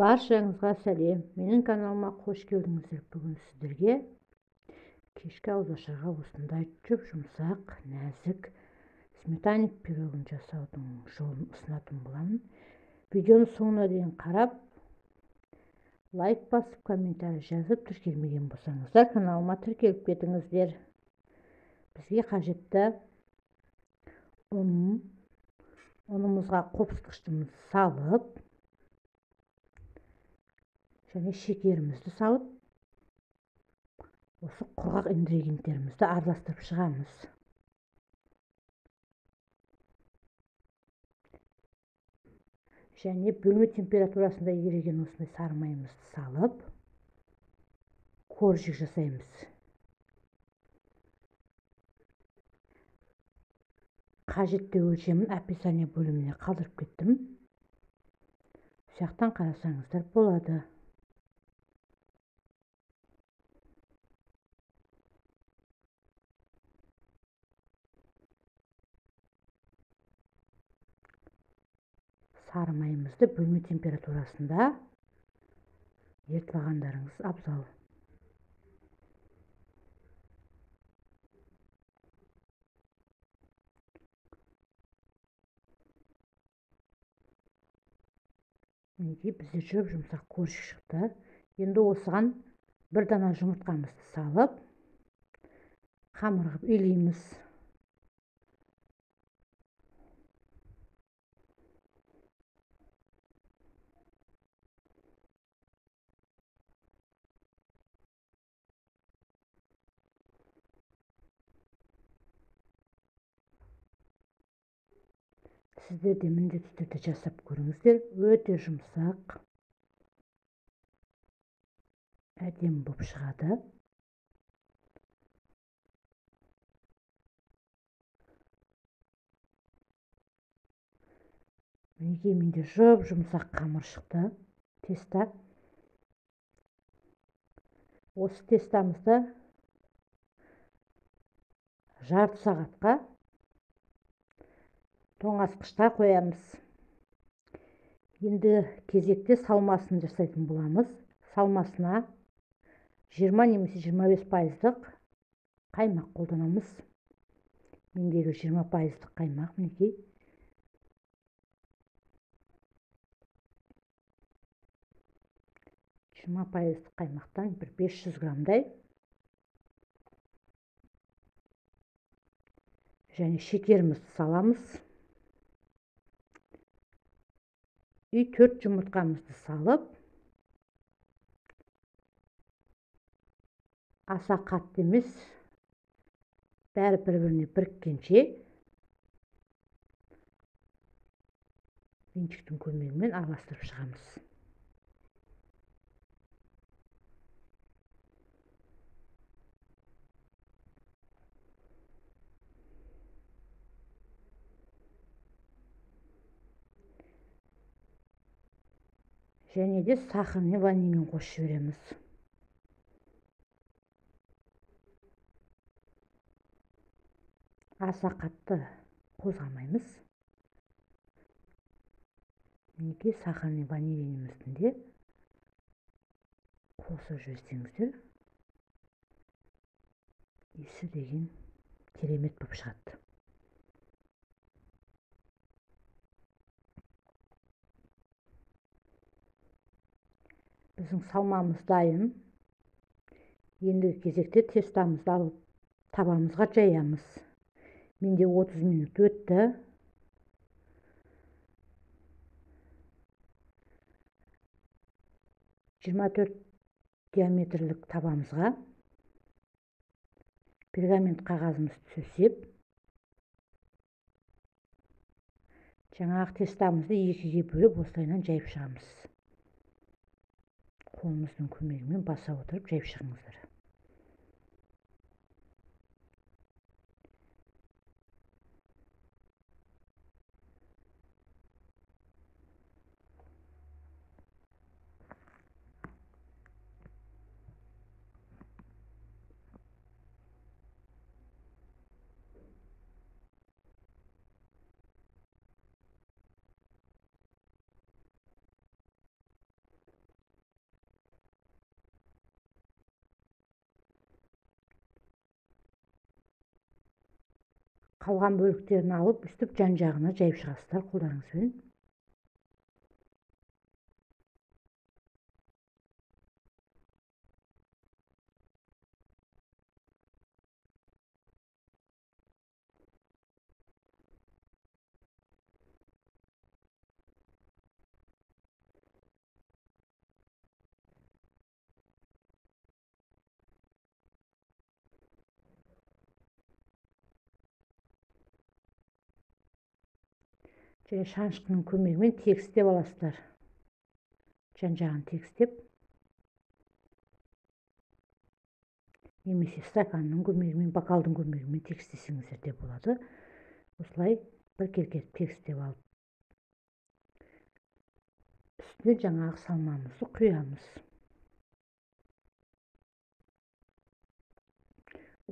Баршаңызға сәлем. Менің каналыма қош келдіңіздер. Бүгін сіздерге кешкі ауызашарға осындай жұп-жұмсақ, нәзік сметанник пирогын жасаудың жолын ұсынатын боламын. Видеоны соңына дейін қарап, лайк басып, комментарий жазып, тіркелмеген болсаңыздар каналыма тіркеліп кетіңіздер. Бізге қажетті ұн, ұнымызға қопсытқышымызды салып, және шекерімізді салып, осы құрғақ ингредиенттерімізді араластырып шығамыз. Және бөлме температурасында еріген осындай сары майымызды салып, коржик жасаймыз. Қажетті өлшемін описание бөліміне қалдырып кеттім. Жақтан қарасаңыздар болады. Сары майымызды бөлме температурасында ерітіп алғандарыңыз абзал. Мінекей бізде жұп-жұмсақ коржик шықты. Енді осыған бір дана жұмыртқамызды салып, қамыр қылып илейміз. Сіздер де міндетті түрде жасап көріңіздер. Өте жұмсақ, әдемі болып шығады. Мінекей менде жұп-жұмсақ қамыр шықты, теста. Осы тестамызды жарты сағатқа тоңазытқышқа қоямыз. Енді кезекте салмасын жасайтын боламыз. Салмасына 20 немесе 25% қаймақ қолданамыз. Мендегі 20% қаймақ мінекей. 20% қаймақтан бір 500 граммдай және шекерімізді саламыз. И 4 жұмыртқамызды салып, аса қатты емес, бәрі бір-біріне біріккенше венчиктің көмегімен араластырып шығамыз. Және де сахарный ванилін қосып жібереміз. Аса қатты қозғамаймыз. Мінекей сахарный ванилинімізді де қосып жіберсеңіздер, иісі деген керемет болып шығады. Біздің салмамыз дайын. Ендігі кезекте тестамызды алып табамызға жаямыз. Менде 30 минут өтті. 24 диаметрлік табамызға пергамент қағазымызды төсеп, жаңағы тестамызды екіге бөліп осылайынан жайып шығамыз. Қолымыздың көмегімен баса отырып жайып шығыңыздар. Қалған бөліктерін алып, үстіп жан-жағына жайып шығасыздар қолдарыңызбен. Және шанышқының көмегімен тегістеп аласыздар. Жан-жағын тегістеп, немесе стаканның көмегімен, бокалдың көмегімен тегістесеңіздер де болады. Осылай біркелкі етіп тегістеп алып, үстіне жаңағы салмамызды құямыз.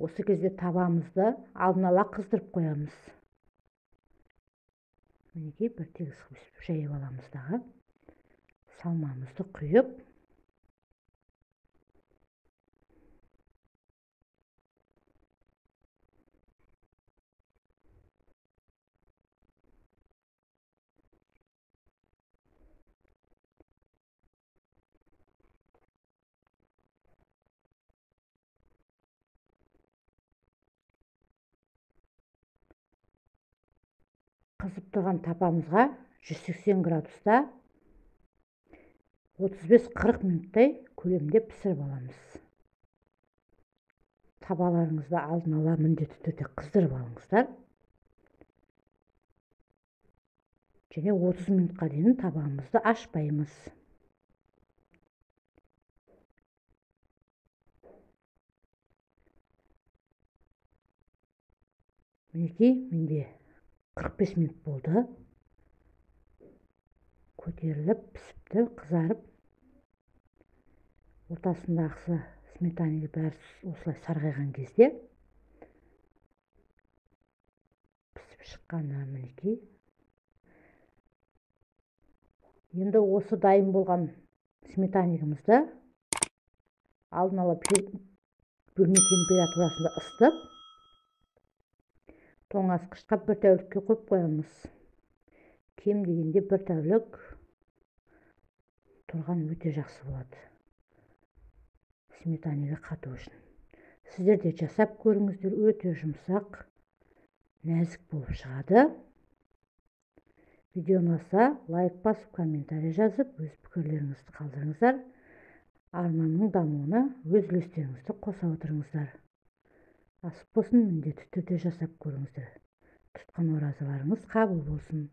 Осы кезде табамызды алдын ала қыздырып қоямыз. Мінекей бір тегіс қылып жайып аламыз дағы. Салмамызды құйып, қызып тұрған табамызға 180 градуста 35-40 минуттай көлемде пісіріп аламыз. Табаларыңызды алдын ала міндетті түрде қыздырып алыңыздар. Және 30 минутқа дейін табамызды ашпаймыз. Мінекей менде 45 минут болды. Көтеріліп, пісіпті, қызарып. Ортасындағысы сметанаға бәрі осылай сарғайған кезде пісіп шыққаны мінекей. Енді осы дайын болған сметанигімізді алдын ала бөлме температурасында ысытып, тоңазытқышқа бір тәулікке қойып қоямыз. Кем дегенде бір тәулік тұрған өте жақсы болады. Сметанаға қату үшін. Сіздер де жасап көріңіздер, өте жұмсақ, нәзік болып шығады. Видео ұнаса лайк басып, комментарий жазып, өз пікірлеріңізді қалдырыңыздар. Арнамның дамуына өз үлестеріңізді қоса отырыңыздар. Ас болсын, міндетті түрде жасап көріңіздер. Тұтқан оразаларыңыз қабыл болсын.